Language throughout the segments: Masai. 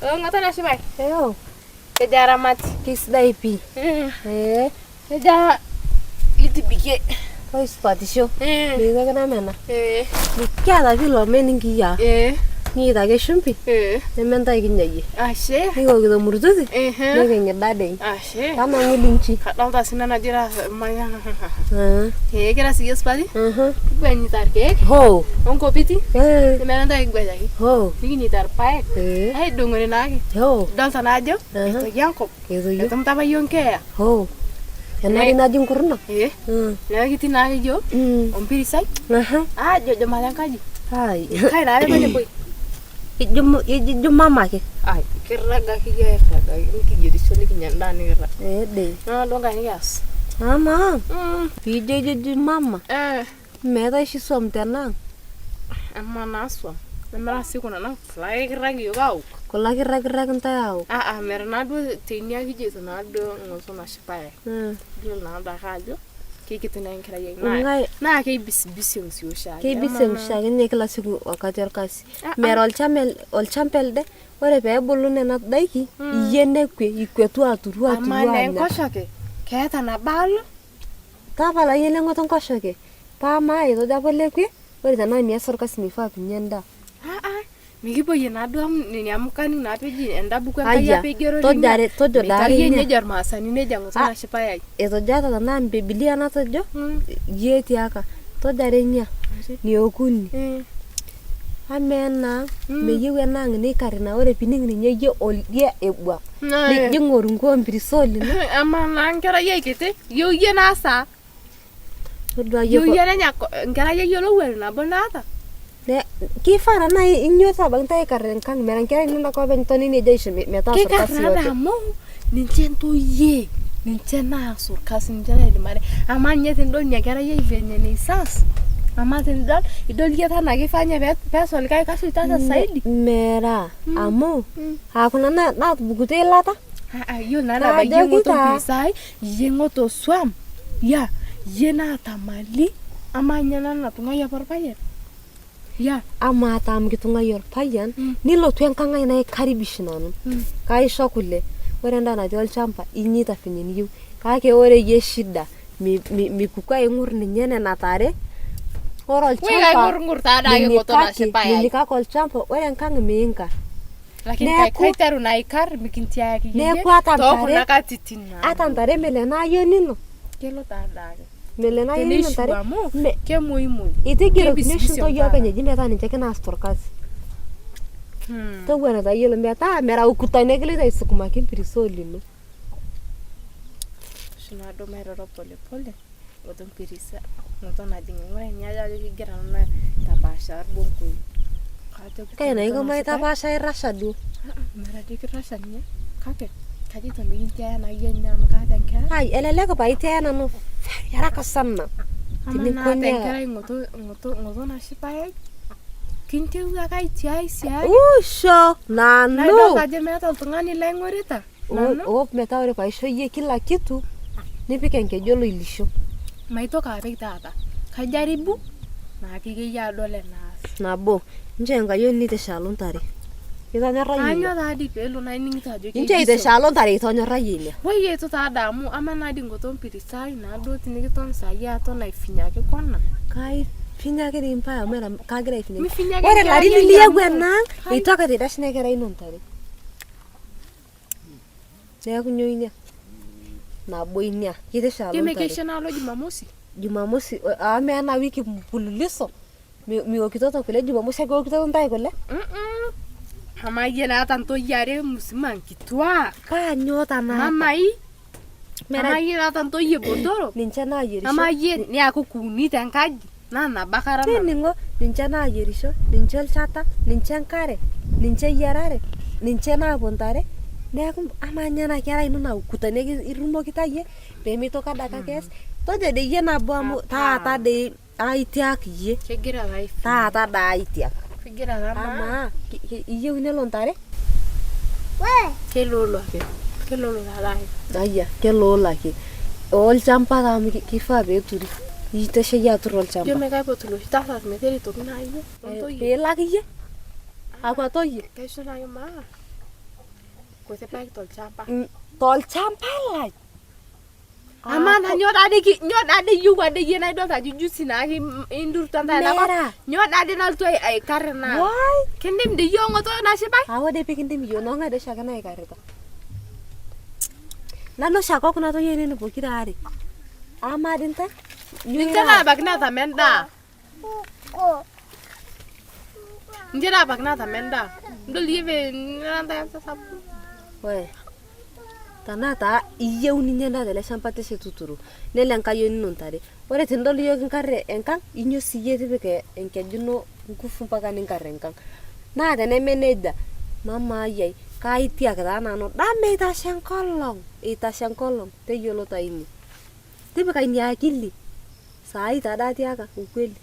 Ng'oto nashipai. Eyo. Kejaa ramati? Kisidai pii. Ee. Kejaa litibikie? Oisupatisho. Mikitoki namena. Ee. Mikiata pii ilomon nikiyiaa. Ee. Nikiita ake shumbi. Ee. Nementai kinyayie. Ashe. Nikiokito murtuti. Ehe. Niking'ida dei. Ashe. Tanang'u linchi. Kadolta sii nanu ajo ira manya. Ee. Ee kira siyie supati? Mhm. Kiguanyita irkeek. Hoo. Onkopiti. Ee. Nemeeta entoki kiguanyaki. Hoo. Nikinyita irpaek. Ee. Aidong'ore naake. Hoo. Idolta naa ajo Aha. etoyio enkop. Etoyio. Etumta apa iyiook nkeeya. Hoo. Enare naji nkurna. Ee. Mm. Neeku kitii naake iyiook Mm. ompirisai Aha. aajojo mala enkaji. Ai. Kai naake eton epoi. Ijo ijo mama ake. Ai kirrag ake iyiook airragaki nikiyierisho nikinya endaa nikirrag. Ee dei. Naa duo nkai nikias. Amaa Mm. piijo ijo mama Eh. meetae oshi swam tenaang? Amaa naa swam nemera sii kuna naa kulo ake kirrag iyiook aok. Kulo ake irragirrag intae aok? Aa mera naaduo teinia kijoito naaduo ng'oto nashipae. Mm. Iyiolo naado ake ajo keikiti naa enkerai ai Ng'ae naa keibisibisiong sii oshiake. keibisiong oshiake ninye kila siku wakati orkasi. Ah, Mera olchamba elde ore peebulu nena daiki iyie nekwe ikwetu aturu aturu Amaa naa anya. enkoshoke keeta nabo alo? Tapala iyie leng'oto enkoshoke paa amaa etojo apa olekwe ore tenaa mias orkasi mifaa pinya endaa. Aa mikipuoyie naaduo amu nenia amu kaning naa peji enda buku Enkai Aya, apa eigerori tojare tojo daari Meitayie ina. nejo ormaasani nejo ng'oto Ah. nashipae ai. Etojo ata tenaa Bibilia natojo Mm. iyie etiaka tojare ina niokuni. Mm. Amaa enaang' Mm. meyieu enaang' neikari naa ore piining ninye iyie oldia ebuak Naa nijing orungu ompirisoo lino. amaa naa enkerai ai kiti iyieu iyie naasaa Todua iyie iyieu iyie nenya enkerai ai olowuaru nabo naata. Kifaa taa nai inyuata abaiki intae aikar enkang' mera enkerai ino ake openy iton teine ejo aisho metaasa Kikar orkasi naa yote. amu ninche ntoyie ninche naas orkasi ninche naidim ate amaa ninye tenidol ina kerai ai venye neisas amaa tenidol idol iyie tenaa kifaa ninye pees olikae kasi oitaasa zaidi. Mera amu aa kuna naatupukutuo eilata. Aa iyiolo naa nabayie Kajoki ng'oto taa. mpisai iyie ng'oto swam ya iyie naata mali amaa ninye nanu natung'uayie apa orpayian ya Amaa taa amu kitung'uayie orpayian nilotu enkang ai naikaribish nanu. Kaisho kule, ore endaa natii olchamba inyeita venye niyieu kake ore iyie shida mipuku aing'ur ninye nena tare ore Woi olchamba kaing'urng'ur taa daake ng'oto nashipae ai. minyikaki olchamba ore enkang miinkar. Lakini Neeku- kaiteru naa aikar mikintiaki iyie Neeku ata too kuna ntare katitin naa. ata ntare melo ena ayioni ino. Kelo taa daake. Melo ena ayioni ino Teneishiu ntare. amu Me- kemuimui. Itigerokini oshi Keibisibisiong ntoyie openy taata. eji metaa ninche ake naasita orkasi. Hmm. Towuana tayiolo metaa mera ukutani ake iloito aisukumaki mpirisoo lino. Ashu naaduo mairoro pole pole ng'oto mpirisa ng'oto najing ing'ura ninye ajo kegira nanu aitapaashaa irbonkoi. Kajoki Kai naa ng'oto iko nashipae. maitapaasha irasha duo. Mara ajo kirasha ninye kake kajoito mikintiaya naa iyie ninye amu kaata enkerai. Ai elelek pae itiaya nanu haraka sana. Amaa naata Tininkonya enkerai ng'oto ng'oto ng'oto nashipae kintieu ake aitiai siai. Usho nanu. Naidol ajo meeta oltung'ani laing'orita nanu. Oo metaa ore paisho iyie kila kitu nipik enkeju oloilisho. Maitoki apik taata. Kaijaribu naa akeyie adol enaas. Nabo, nchoo enkayioni itisha alo ntare. Itonyorrayie Aanyo ina. taa dii peelo naining'ito ajo Inchoo keibisiong. itisha alo ntare itonyorrayie ina. Woi eitu taa dii amu amaa naa dii ngoto mpirisai naaduo tinikiton saai aton aifinyaki kona. Kaifinyaki dii mpae amu era kagira aifinyaki. Mifinyaki Ore enkerai ilarin ai liyewuo amu enaang' kai eitu aikata eitashe ina kerai ino ntare. Neeku nyoo ina? Nabo ina. Kitisha alo ntare. Kemekeisho nalo Jumamosi? Jumamosi amaa ena wiki mfululizo miokitoto kule Jumamosi ake eokitoto ntae kule? Amaa iyie naata ntoyie are musima nkituak. Paa nyoo tanaata? Mamai. Amaa iyie naata ntoyie botoro. Ninche naayierisho. Amaa iyie niaku kuuni tenkaji naa nabo ake ara nanu. Tining'o, ninche naayierisho, ninche olchata, ninche enkare, ninche eyiarare, ninche naapuo ntare. Neeku amaa ninye ena kerai ino na ukutani ake irrumokita iyie peemitoki adake ake ees. Tojo dei iyie nabo amu taata dei aitiak iyie. Kegira taa aifinya. Taata dai aitiak. Kegira taa Amaa iyieu nelo ntare? Keloolo ake. Keloolo taata ake. Ayia, keloolo ake. Olchamba taa amu kifaa peeturi. Itashe iyie atur olchamba. Ijo mekaipotu loshi tasat meteretoki naa iyie. Piilak iyie? Akwa toyie? Kaisho naake maa kuti paek tolchamba. Tolchamba lai? Amaa naa nyoo taade ki nyoo taade iyieu ade iyie naa idolta ajo juzi naake indurtua ntae enakop. Mera. Nyoo taade nalotu aikar ena? Wai! Kindim dii iyiook ng'oto nashipai? Aa ore pee kindim iyiook noo ng'ae doi oshiake naikarrita. Nanu oshiake o kuna toyie ainei pokira aare. Amaa dii intae? Ninche naabaiki naatama endaa. Ninche naabaiki naatama endaa. Idol iyie vile nira ntae sapukin. Ore tenaa taa iyieu ninya endaa tele shamba teshe tuturo nelo enkayioni ino ntare. Ore tenidol iyiook kinkarr enkang inyo siyie tipika enkeju ino nguvu mpaka ninkarr enkang. Naa teneme nejia mamaai ai kaitiak taa nanu dama eitashe enkolong, eitashe enkolong teyiolo taa ine. Tipika ina akili saai taa atiaka ukweli.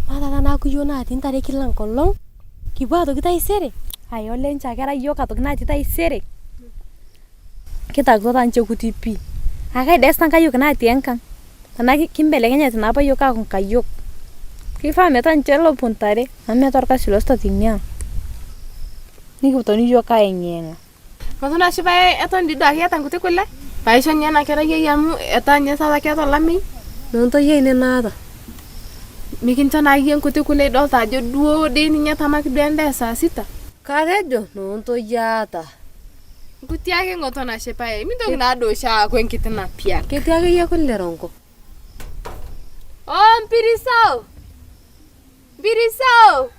Maata naaku iyiook naatii ntare kila enkolong kipuo aitoki taisere ai olee nchoo ake era iyiook aitoki natii taisere kitakuto taa ninche kuti pii ake dee sasa nkayiok natii enkang tenaa kimbelekenyate naa apa iyiook aaku nkayiok kifaa metaa ninche loopuo ntare amu meeta orkasi loosita tenia ang nikiponu iyiook aeng'iyeng'a. Ng'oto nashipae eton dii duake iyata nkuti kule paisho ninye ena kerai ai amu etaa ninye sasa keeta olameyu. Noo ntoyie ainei naata. Mikincho naa iyie nkuti kule idolta ajo duo dii ninye tamaki duo endaa e saa sita. Katejo noo ntoyie aata. Nkuti ake ng'oto nashipae mintoki naa duo oshi aaku enkiti napiak. Ketii akeyie kule Rongo. Oh Mpirisao! Mpirisao!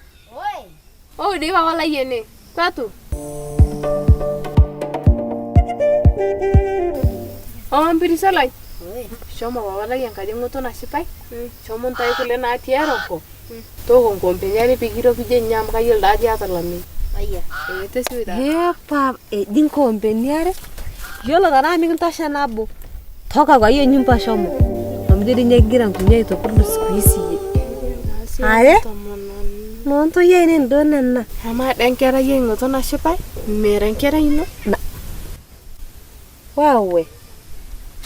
Oh dii papa lai ene. Kwatu. Oh Mpirisao lai. Shomo papa lai enkaji ng'oto nashipai. Shomo ntayu kule natii erongo. Tooko nkoompeni are pee kiropijie ninye amu kayiolo taa ajo iyata olameyu. Ee tesioi taa. Epa eji nkoompeni are. Yiolo tenaa mikintosha nabo toka kwa hiyo nyumba shomo. Amu ijo dii ninye kegira nkunyia aitopurdu siku hizi iyie. Are? Noo ntoyie ainei ndo nena. Amaa dee enkerai ai ng'oto nashipai? Mera enkerai ino? Wewe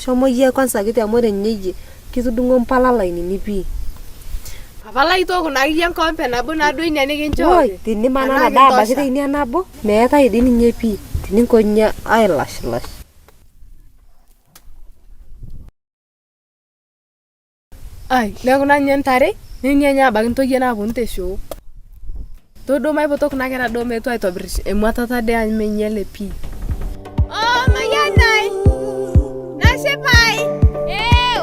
shomo iyie kwanza kiti amu ore ninye iyie kitudung'o mpala lainini pii. Papa lai tooko naake iyie enkoombe nabo naa duo ina Woi nikinchooki. tenimanaa Tenaa daa abaiki kintosha. teinia nabo meetae dii ninye pii tininko ninye ailashilash. Ai nekuna ninye ntare nenia ninye abaiki ntoyie naaponu teshoo. Todua maipoto kuna kera duo meetu aitobir emuatata dei amu meinyale pii. Oh mayianai! Nashipai! Ew!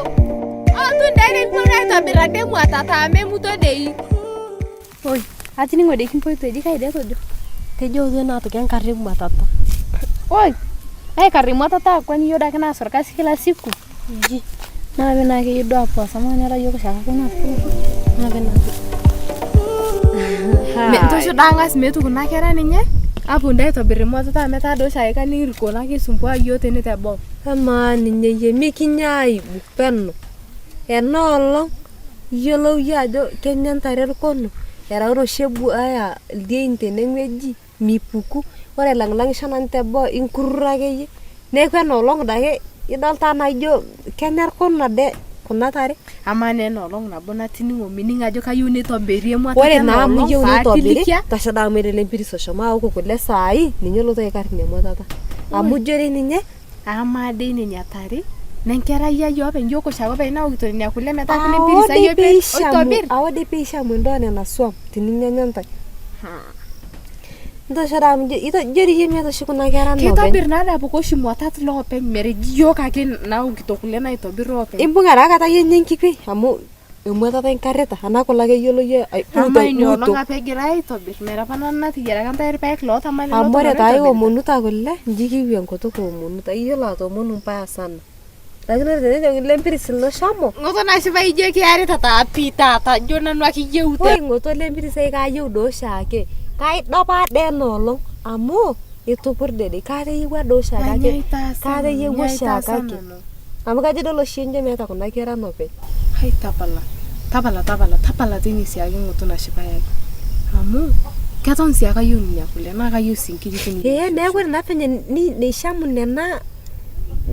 Oh tundai piponu aitobir ade emuatata amu emuto dei. Oi, atining'o dei kimpoito eji kai dei etojo. Tejo outu ena atoki enkarr emuatata. Oi, aikar emuatata kwani iyiook dake naas orkasi kila siku? Iji, naape naa keyieu duo apuo amu nera iyiook oshiake Naape naape. Ntosho daa ang'as meetu kuna kera ninye aponu dei aitobir emuatata amu etaa doi oshiake kaning irkuo naa keisumbua iyiook tene teboo. Amaa ninye iyie mikinya aibu peno. Ena olong iyiolou iyie ajo kenya ntare irkono erauto oshi ebuaya ildiein tenewueji mipuku ore elang'ilang'isho nanu teboo inkurrur akeyie neeku ena olong dake idolta anaa ijo kenya irkono ade kuna tare. Amaa naa ena olong nabo natining'o mining ajo kayieu neitobiri emuatata Ore naa amu ena olong iyieu nitobiri paatilikia. tasho daa amu ore ele mpiris oshomo aoku kule saai ninye olotu aikar ina muatata amu ijo dii ninye Amaa dei nenia tare nenkerai ai openy yiok oshiake openy naokito nenia kule metaa kule empiris ai openy oitobir. Awo dei peishamu endaa nena swam tininyanya ntae. Ntosho taa amu ijo dei iyie meeta oshi kuna kera nopeny. Keitobir naa apuku oshi muatat loopeny mereji yiok ake naokito kule naitobir openy. Imbung'a taa kata iyie enkikwe amu emuatata inkarrita anaa kule ake iyiolo iyie Amaa ina olong apa egirai aitobir mera apa nanu nateyiaraka ntae irpaek lootamani Amu ore taa iomonuta kule inji kiu enkutuk iomonuta iyiolo atoomonu mbaya sana. Lakini ore tenejokini le mpiris ino shomo. Ng'oto nashipa ijo kiarita taa pii taata ajo nanu ake iyieu Oi ng'oto le mpiris ai kayieu doo oshiake. Kaidopa dee ena olong amu itupurde dei kateyiewua doo oshiake ake. Kateyiewua oshiake ake. Amu kajo idol oshi enjo meeta kuna kera nopeny. Hai tapala, tapala tapala tapala teine siake ng'oto nashipae ake. Amu keton sii ake ayieu nena kule naa kayieu sii nkiri teine. Ee neeku ore naa venye neishamu nena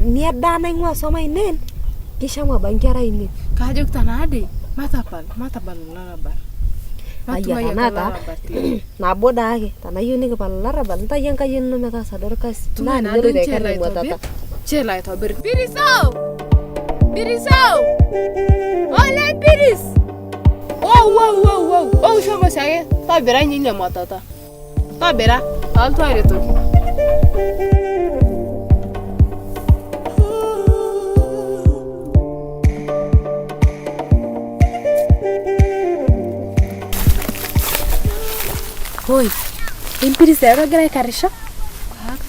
nia daa naing'ua swam ainei kishamu abaiki nkera ainei. Kajoki tanaadei matapal matapal olarrabal. Aya tenaa taa nabo daake tenayieu nikipal olarrabal ntayu enkayioni ino metaasa duo orkasi naa ninye oloito aikarr emuatata. Chelo aitobir. Piriso! Piriso! Ole Piris! Wow wow wow wow. Wow shomo siake tobira ninye ina muatata. Tobira alotu aretoki. Oi, empiris taa egira aikarisho.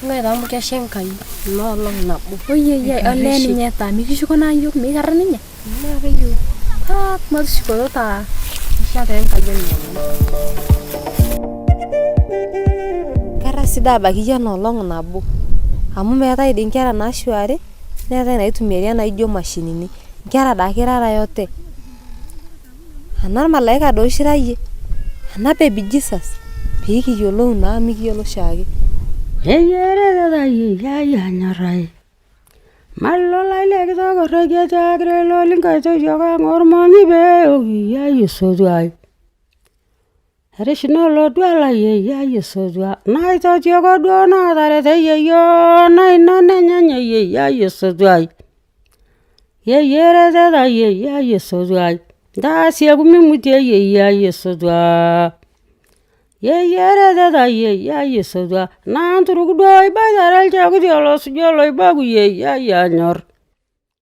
Tung'ai taa amu kesha Enkai ina olong nabo. Oyieyie olee ninye taa mikishuko naa yiok mikarra ninye. Maape yiok. Ah, matushukoto taa. Esha taa Enkai ina olong. Kara sidai abaiki iyie ena olong nabo amu meetae dii nkera naashuari neetae naitumiari naijo mashinini. Nkera daake irara yote. Ana ormalaika doi oshi ira iyie, ana baby Jesus pee kiyiolou naa mikiyiolo oshiake.